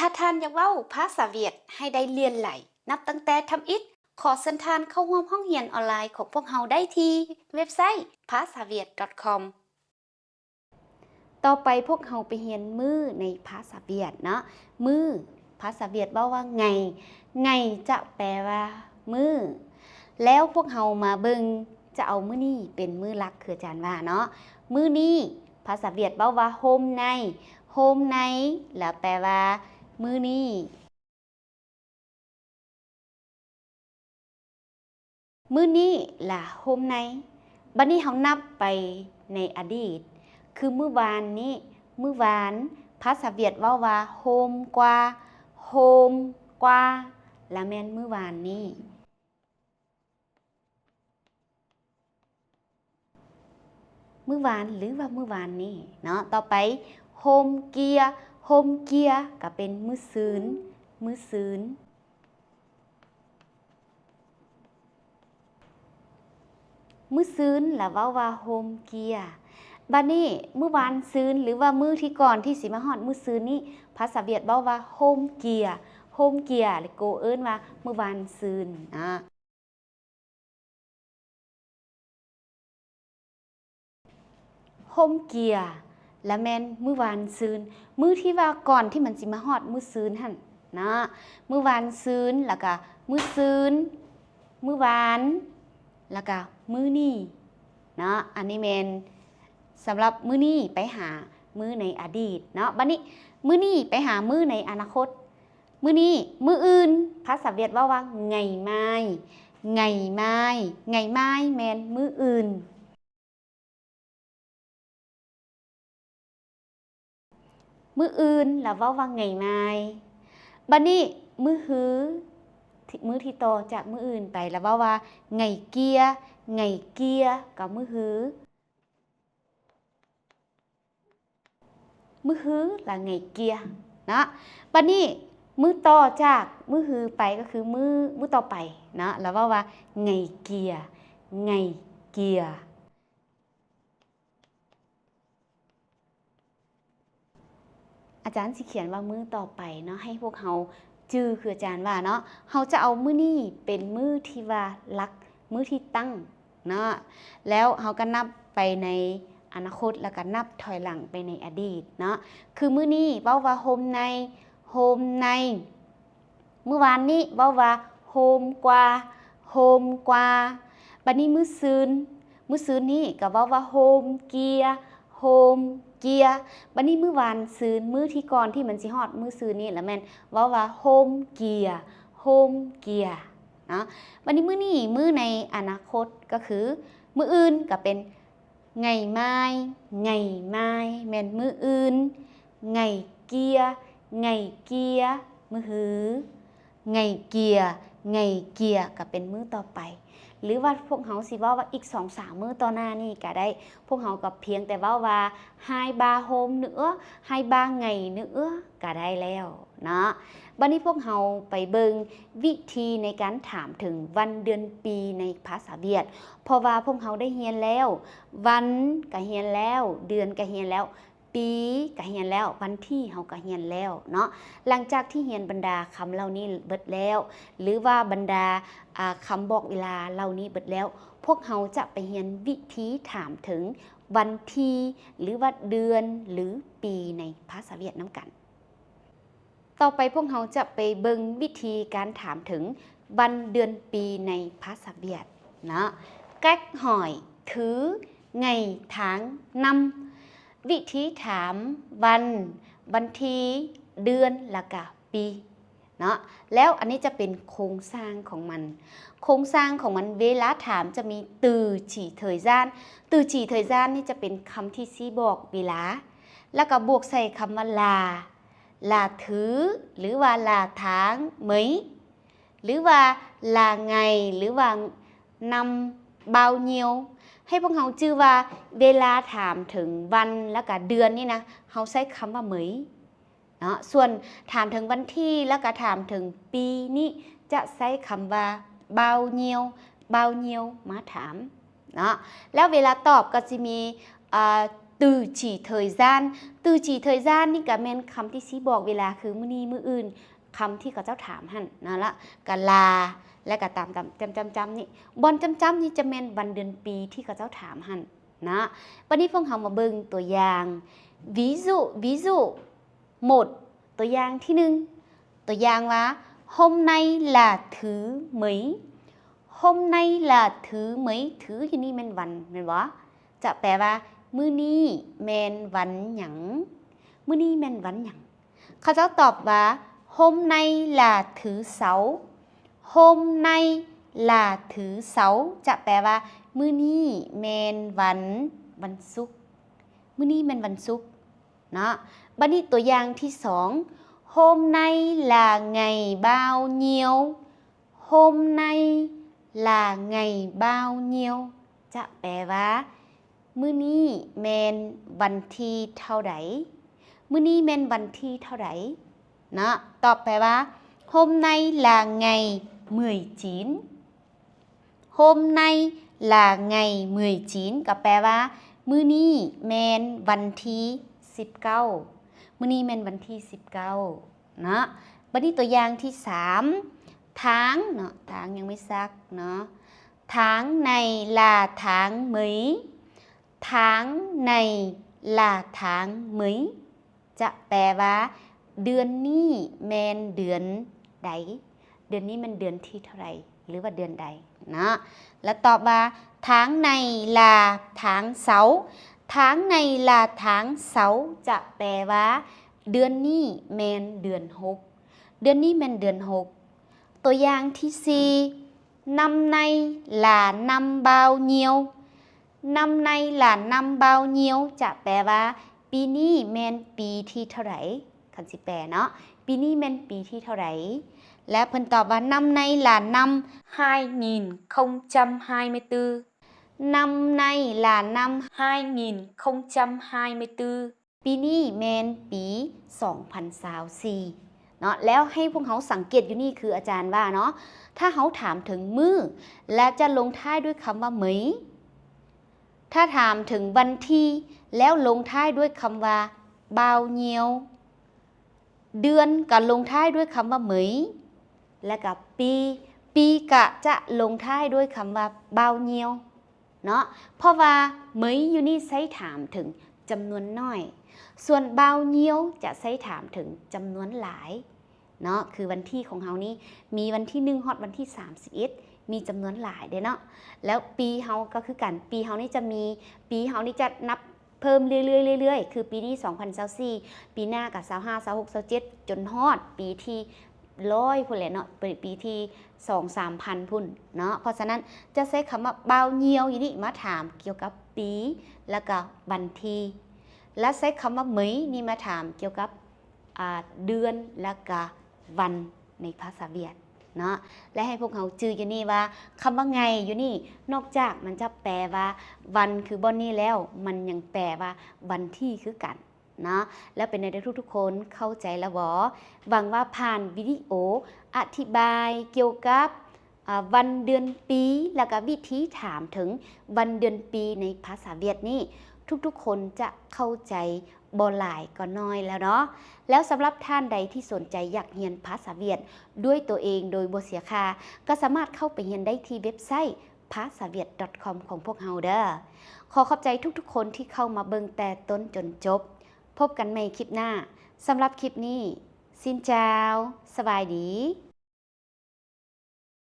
ຖ້າທ່ານຢາກເວົ້າພາສາຫວຽດໃຫ້ໄດ້ຫຼຽນຫຼາຍ ນັບຕັ້ງແຕ່ທຳອິດ, ຂໍເຊີນທ່ານເຂົ້າຮ່ວມຫ້ອງຮຽນອອນລາຍຂອງພວກເຮົາໄດ້ທີ່ເວັບໄຊ ພາສາຫວຽດ ດອດ ຄອມ. ຕໍ່ໄປພວກເຮົາໄປຮຽນມື້ໃນພາສາຫວຽດເນາະ. ມື້ ພາສາຫວຽດເວົ້າວ່າ ໄງ, ໄງ ຈະແປວ່າມື້. ແລ້ວພວກເຮົາມາເບິ່ງ ຈະເອົາມື້ນີ້ເປັນມື້ຫຼັກ ຄືອາຈານວ່າເນາະ. ມື້ນີ້ ພາສາຫວຽດເວົ້າວ່າ ໂຮມໄນ, ໂຮມໄນ ລະແປວ່າມື້ນີ້. ມື້ນີ້ລະໂຮມໄນ. ບັດນີ້ເຮົານັບໄປໃນອະດີດ ຄືມື້ວານນີ້, ມື້ວານ ພາສາຫວຽດເວົ້າວ່າ ໂຮມກວ່າ, ໂຮມກວ່າ ລະແມ່ນມື້ວານນີ້. ມື້ວານ ຫຼືວ່າມື້ວານນີ້ເນາະ. ຕໍ່ໄປ ໂຮມເກຍ, ໂຮມເກຍ ກະເປັນມື້ຊືນ, ມື້ຊືນ. ມື້ຊືນລະເວົ້າວ່າ ໂຮມເກຍ. ບັດນີ້ ມື້ວານຊືນ ຫຼືວ່າມື້ທີ່ກ່ອນທີ່ຊິມາຮອດມື້ຊືນນີ້ ພາສາຫວຽດເວົ້າວ່າ ໂຮມເກຍ, ໂຮມເກຍ ຫຼືໂກເອີ້ນວ່າມື້ວານຊືນນະ. ໂຮມເກຍ ລະແມ່ນມື້ວານຊືນ, ມື້ທີ່ວ່າກ່ອນທີ່ມັນຊິມາຮອດມື້ຊືນຫັ້ນນະ. ມື້ວານຊືນ ລະກະມື້ຊືນ, ມື້ວານ ລະກະມື້ນີ້ເນາະ. ອັນນີ້ແມ່ນສຳລັບມື້ນີ້ໄປຫາມື້ໃນອະດີດເນາະ. ບັດນີ້ ມື້ນີ້ໄປຫາມື້ໃນອະນາຄົດ. ມື້ນີ້, ມື້ອື່ນ, ພາສາຫວຽດເວົ້າວ່າ ໄງມາຍ, ໄງມາຍ, ໄງມາຍ ແມ່ນມື້ອື່ນ. ມື້ອື່ນ ລະເວົ້າວ່າ ໄງມາຍ. ບັດນີ້ ມື້ຮື, ມື້ທີ່ຕໍ່ຈາກມື້ອື່ນໄປ ລະເວົ້າວ່າ ໄງເກຍ, ໄງເກຍ ກັບມື້ຮື. ມື້ຮື ລະ ໄງເກຍ ເນາະ. ບັດນີ້ ມື້ຕໍ່ຈາກມື້ຮືໄປ ກໍຄືມື້, ມື້ຕໍ່ໄປເນາະ ລະເວົ້າວ່າ ໄງເກຍ, ໄງເກຍ. ອາຈານຊິຂຽນວ່າມື້ຕໍ່ໄປເນາະ ໃຫ້ພວກເຮົາຈື່ ຄືອາຈານວ່າເນາະ, ເຮົາຈະເອົາມື້ນີ້ເປັນມື້ທີ່ວ່າຫຼັກ, ມື້ທີ່ຕັ້ງເນາະ, ແລ້ວເຮົາກໍນັບໄປໃນອະນາຄົດ ແລ້ວກໍນັບຖອຍຫຼັງໄປໃນອະດີດເນາະ. ຄືມື້ນີ້ເວົ້າວ່າ ໂຮມໄນ, ໂຮມໄນ. ມື້ວານນີ້ເວົ້າວ່າ ໂຮມກວ່າ, ໂຮມກວ່າ. ບັດນີ້ມື້ຊືນ, ມື້ຊືນນີ້ກໍເວົ້າວ່າ ໂຮມເກຍ, ໂຮມເກຍ. ບັດນີ້ມື້ວານຊືນ, ມື້ທີ່ກ່ອນທີ່ມັນຊິຮອດມື້ຊືນນີ້ລະແມ່ນເວົ້າວ່າ ໂຮມເກຍ, ໂຮມເກຍ ເນາະ. ບັດນີ້ມື້ນີ້, ມື້ໃນອະນາຄົດກໍຄື ມື້ອື່ນກໍເປັນ ໄງມາຍ, ໄງມາຍ ແມ່ນມື້ອື່ນ, ໄງເກຍ, ໄງເກຍ ມື້ຮື, ໄງເກຍ, ໄງເກຍ ກໍເປັນມື້ຕໍ່ໄປ. ຫຼືວ່າພວກເຮົາຊິເວົ້າວ່າອີກສອງສາມມື້ຕໍ່ໜ້ານີ້ກໍໄດ້. ພວກເຮົາກໍພຽງແຕ່ເວົ້າວ່າ ຮາຍບາໂຮມໜຶເອ, ຮາຍບາໄງໜຶເອ ກໍໄດ້ແລ້ວເນາະ. ບັດນີ້ພວກເຮົາໄປເບິ່ງວິທີໃນການຖາມເຖິງວັນເດືອນປີໃນພາສາຫວຽດ. ເພາະວ່າພວກເຮົາໄດ້ຮຽນແລ້ວ, ວັນກໍຮຽນແລ້ວ, ເດືອນກໍຮຽນແລ້ວ, ປີກໍຮຽນແລ້ວ, ວັນທີເຮົາກໍຮຽນແລ້ວເນາະ. ຫຼັງຈາກທີ່ຮຽນບັນດາຄຳເຫຼົ່ານີ້ເບິດແລ້ວ ຫຼືວ່າບັນດາ, ອາ, ຄຳບອກເວລາເຫຼົ່ານີ້ເບິດແລ້ວ, ພວກເຮົາຈະໄປຮຽນວິທີຖາມເຖິງວັນທີ ຫຼືວ່າເດືອນ ຫຼື ປີໃນພາສາຫວຽດນຳກັນ. ຕໍ່ໄປພວກເຮົາຈະໄປເບິ່ງວິທີການຖາມເຖິງວັນເດືອນປີໃນພາສາຫວຽດເນາະ. Cách hỏi thứ ngày tháng năm. ວິທີຖາມວັນ, ວັນທີ, ເດືອນ ແລ້ວກະປີເນາະ. ແລ້ວອັນນີ້ຈະເປັນໂຄງສ້າງຂອງມັນ. ໂຄງສ້າງຂອງມັນ ເວລາຖາມຈະມີ từ chỉ thời gian. Từ chỉ thời gian ນີ້ຈະເປັນຄຳທີ່ຊີ້ບອກເວລາ ແລ້ວກະບວກໃສ່ຄຳວ່າ là, là thứ ຫຼືວ່າ là tháng mấy ຫຼືວ່າ là ngày ຫຼືວ່າ năm bao nhiêu. ໃຫ້ພວກເຮົາຈື່ວ່າ ເວລາຖາມເຖິງວັນ ແລ້ວກະເດືອນນີ້ນະ ເຮົາໃຊ້ຄຳວ່າ mấy ເນາະ. ສ່ວນຖາມເຖິງວັນທີ ແລ້ວກະຖາມເຖິງປີນີ້ ຈະໃຊ້ຄຳວ່າ bao nhiêu, bao nhiêu ມາຖາມເນາະ. ແລ້ວເວລາຕອບກໍຊິມີ, ເອີ, từ chỉ thời gian, từ chỉ thời gian ນີ້ກໍແມ່ນຄຳທີ່ຊີ້ບອກເວລາ ຄືມື້ນີ້ ມື້ອື່ນ ຄຳທີ່ເຂົາເຈົ້າຖາມຫັ້ນນັ້ນລະ ກໍລາ ແລ້ວກໍຕາມໆ ຈ້ຳໆ ນີ້ ບ່ອນຈ້ຳໆ ນີ້ຈະແມ່ນວັນເດືອນປີທີ່ເຂົາເຈົ້າຖາມຫັ້ນນະ. ບັດນີ້ພວກເຮົາມາເບິ່ງຕົວຢ່າງ ví dụ, ví dụ một ຕົວຢ່າງທີໜຶ່ງ ຕົວຢ່າງວ່າ Hôm nay là thứ mấy? Hôm nay là thứ mấy? Thứ ຢູ່ນີ້ແມ່ນວັນ ແມ່ນບໍ່? ຈະແປວ່າ ມື້ນີ້ແມ່ນວັນຫຍັງ? ມື້ນີ້ແມ່ນວັນຫຍັງ? ເຂົາເຈົ້າຕອບວ່າ Hôm nay là thứ sáu. Hôm nay là thứ sáu. ຈະແປວ່າ ມື້ນີ້ແມ່ນວັນ ວັນສຸກ. ມື້ນີ້ແມ່ນວັນສຸກເນາະ. ບັດນີ້ຕົວຢ່າງທີສອງ Hôm nay là ngày bao nhiêu? Hôm nay là ngày bao nhiêu? ຈະແປວ່າ ມື້ນີ້ແມ່ນວັນທີເທົ່າໃດ? ມື້ນີ້ແມ່ນວັນທີເທົ່າໃດເນາະ? ຕອບໄປວ່າ Hôm nay là ngày mười chín. Hôm nay là ngày mười chín ກໍແປວ່າ ມື້ນີ້ແມ່ນວັນທີສິບເກົ້າ. ມື້ນີ້ແມ່ນວັນທີສິບເກົ້າເນາະ. ບັດນີ້ຕົວຢ່າງທີສາມ Tháng ເນາະ, tháng ຍັງໄມ່ຊັກເນາະ. Tháng này là tháng mấy? Tháng này là tháng mấy? ຈະແປວ່າ ເດືອນນີ້ແມ່ນເດືອນໃດ? ເດືອນນີ້ແມ່ນເດືອນທີເທົ່າໃດ ຫຼືວ່າເດືອນໃດເນາະ? ແລ້ວຕອບວ່າ Tháng này là tháng sáu. Tháng này là tháng sáu ຈະແປວ່າ ເດືອນນີ້ແມ່ນເດືອນຫົກ. ເດືອນນີ້ແມ່ນເດືອນຫົກ. ຕົວຢ່າງທີສີ່ Năm nay là năm bao nhiêu? Năm nay là năm bao nhiêu? ຈະແປວ່າ ປີນີ້ແມ່ນປີທີເທົ່າໃດ? ຄັນຊິແປເນາະ ປີນີ້ແມ່ນປີທີເທົ່າໃດ? ແລະ ເພິ່ນຕອບວ່າ Năm nay là năm hai nghìn không trăm hai mươi tư. Năm nay là năm hai nghìn không trăm hai mươi tư. ປີນີ້ແມ່ນປີສອງພັນຊາວສີ່ເນາະ. ແລ້ວໃຫ້ພວກເຮົາສັງເກດຢູ່ນີ້ ຄືອາຈານວ່າເນາະ ຖ້າເຮົາຖາມເຖິງມື້ ແລະ ຈະລົງທ້າຍດ້ວຍຄຳວ່າ mấy. ຖ້າຖາມເຖິງວັນທີ ແລ້ວລົງທ້າຍດ້ວຍຄຳວ່າ bao nhiêu. ເດືອນກໍລົງທ້າຍດ້ວຍຄຳວ່າ mấy ແລ້ວກໍປີ ປີກໍຈະລົງທ້າຍດ້ວຍຄຳວ່າ bao nhiêu ເນາະ. ເພາະວ່າ mấy ຢູ່ນີ້ໃຊ້ຖາມເຖິງຈຳນວນໜ້ອຍ, ສ່ວນ bao nhiêu ຈະໃຊ້ຖາມເຖິງຈຳນວນຫຼາຍເນາະ. ຄືວັນທີຂອງເຮົານີ້ ມີວັນທີໜຶ່ງຮອດວັນທີສາມສິບເອັດ ມີຈຳນວນຫຼາຍເດ້ເນາະ. ແລ້ວປີເຮົາກໍຄືກັນ, ປີເຮົານີ້ຈະມີ ປີເຮົານີ້ຈະນັບ ເພີ່ມເລື້ອຍໆ ເລື້ອຍໆ ຄືປີນີ້ສອງພັນຊາວສີ່ ປີໜ້າກໍຊາວຫ້າ ຊາວຫົກ ຊາວເຈັດ ຈົນຮອດປີທີຮ້ອຍພຸ້ນແຫຼະເນາະ, ປີ ປີທີສອງສາມພັນພຸ້ນເນາະ. ເພາະສະນັ້ນ ຈະໃຊ້ຄຳວ່າ bao nhiêu ຢູ່ນີ້ມາຖາມກ່ຽວກັບປີ ແລ້ວກໍວັນທີ ແລະ ໃຊ້ຄຳວ່າ mấy ນີ້ມາຖາມກ່ຽວກັບ ອາ ເດືອນ ແລະກະວັນໃນພາສາຫວຽດເນາະ. ແລະ ໃຫ້ພວກເຮົາຈື່ຢູ່ນີ້ວ່າ ຄຳວ່າ ngày ຢູ່ນີ້ ນອກຈາກມັນຈະແປວ່າວັນຄືບ່ອນນີ້ແລ້ວ ມັນຍັງແປວ່າວັນທີຄືກັນເນາະ. ແລ້ວເປັນແນວໃດທຸກໆຄົນ ເຂົ້າໃຈແລ້ວບໍ່? ຫວັງວ່າຜ່ານວິດີໂອອະທິບາຍກ່ຽວກັບ ອາ ວັນເດືອນປີ ແລ້ວກະວິທີຖາມເຖິງວັນເດືອນປີໃນພາສາຫວຽດນີ້ ທຸກໆຄົນຈະເຂົ້າໃຈບໍ່ຫຼາຍກໍໜ້ອຍແລ້ວເນາະ. ແລ້ວສຳລັບທ່ານໃດທີ່ສົນໃຈຢາກຮຽນພາສາຫວຽດດ້ວຍຕົວເອງໂດຍບໍ່ເສຍຄ່າ ກໍສາມາດເຂົ້າໄປຮຽນໄດ້ທີ່ເວັບໄຊ ພາສາຫວຽດ .com ຂອງພວກເຮົາເດີ. ຂໍຂອບໃຈທຸກໆຄົນທີ່ເຂົ້າມາເບິ່ງແຕ່ຕົ້ນຈົນຈົບ. ພົບກັນໃໝ່ຄລິບໜ້າ. ສຳລັບຄລິບນີ້ Xin chào, ສະບາຍດີ.